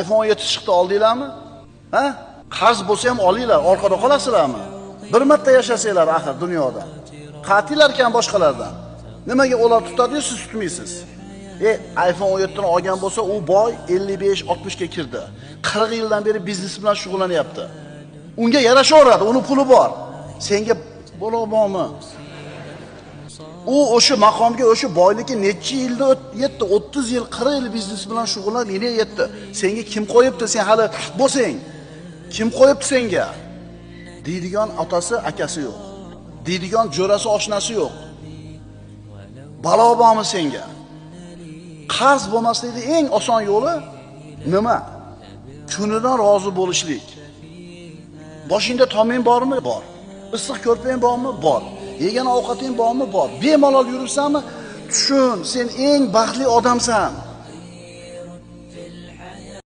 iPhone 7 chiqdi, oldinglarmi? Ha? Qarz bo'lsa ham olinglar, orqada qolasizlarmi? Bir marta yashasanglar axir dunyoda. Qatilarkan boshqalardan. Nimaga ular tutadi-yu siz tutmaysiz? iPhone 17 ni olgan bo'lsa, u boy 55-60 ga kirdi. 40 yildan beri biznes bilan shug'ullanyapti. Unga yarashaveradi, uni puli bor. Senga bo'lo bormi? U o'sha maqomga, o'sha boylikka necha yilda yetdi? 30 yil, 40 yil biznes bilan shug'ullanib yana yetdi. Senga kim qo'yibdi? Sen hali bo'lsang. Kim qo'yibdi senga? Deydigan otasi, akasi yo'q. Deydigan jo'rasi, oshnasi yo'q. Balo bormi senga? Qarz bo'lmaslikning eng oson yo'li nima? Kunidan rozi bo'lishlik. Boshingda toming bormi? Bor. Issiq ko'rpang bormi? Bor. Yegan ovqating bormi? Bor. Bemalol yuribsanmi? Tushun, sen eng baxtli odamsan.